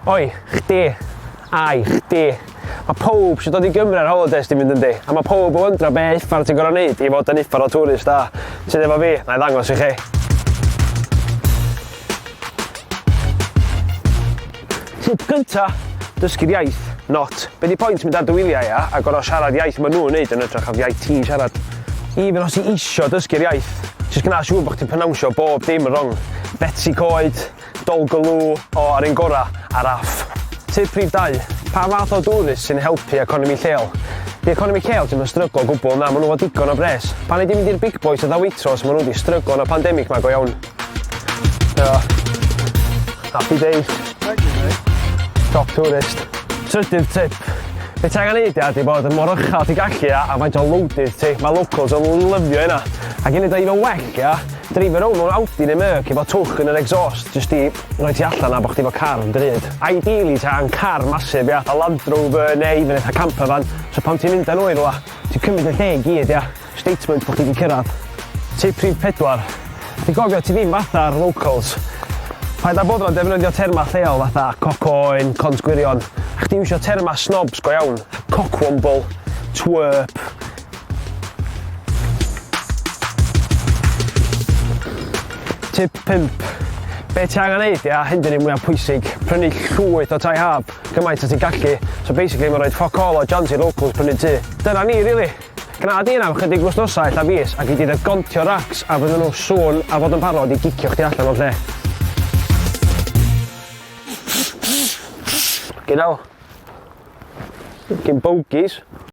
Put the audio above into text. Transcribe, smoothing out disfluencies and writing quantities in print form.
Oi, chdi. Ai, chdi. Mae pawb sy'n dod i Gymru ar holidays di mynd yndi, a mae pawb yn wyndro be uffar ti'n gorfod neud i fod yn uffar o tourist da. Tyd efo fi, na i ddangos i chi. Tip gynta, dysgu'r iaith, not. Be di pwynt mynd ar dy wyliau ia, a gorfod siarad iaith maen nhw'n neud yn hytrach of iaith ti'n siarad? Even os ti isio dysgu'r iaith, jyst gwna siŵr bod chdi'n pronownsio bob dim yn wrong. Betsi Coed, Dolgeloo, o a'r un gora, Araf. Tip rhif 2, pa fath o dwrist sy'n helpu economi lleol? Di economi lleol ddim yn stryglo o gwbl, na, ma' nhw efo digon o bres. Pan nei di mynd i'r big boys fatha Waitrose, ma' nhw 'di stryglo yn y pandemic 'ma go iawn. Tara. Happy days. Thank you mate. Top tourist. Trydydd tip. Be ti angen neud ia, 'di bod yn mor uchel ti'n gallu ia, a faint o loaded ti. Mae locals yn lyfio hynna. Ac i neud o even well ia, dreifio rownd mewn Audi neu Merc efo twll yn yr exhaust jyst i roi ti allan a bo' chdi efo car drud. Ideally ti angen car massive ia, fatha Land Rover neu even eitha camper van, so pan ti'n mynd â nhw i rwla, ti'n cymryd y lle i gyd ia. Statement bo' chdi 'di cyrradd. Tip rhif 4. Ti'n gofio ti ddim fatha'r locals. Paid â boddran defnyddio terma lleol fatha coc oen, cont gwirion. A chdi iwsio terma snobs go iawn. Cockwomble, twerp. Tip 5. Be ti angen neud ia, hyn di'r un mwya pwysig, prynu llwyth o tai haf, gymaint a ti'n gallu. So basically mae'n rhoid fuck all o chance i'r locals prynu tŷ. Dyna ni rili. Gwna di hynna am chydig wythnosau ella fis a gei di dy gontio racs a fydden nhw sŵn a fod yn parod i gicio chdi allan o'r lle. Genau. Fucking bogies.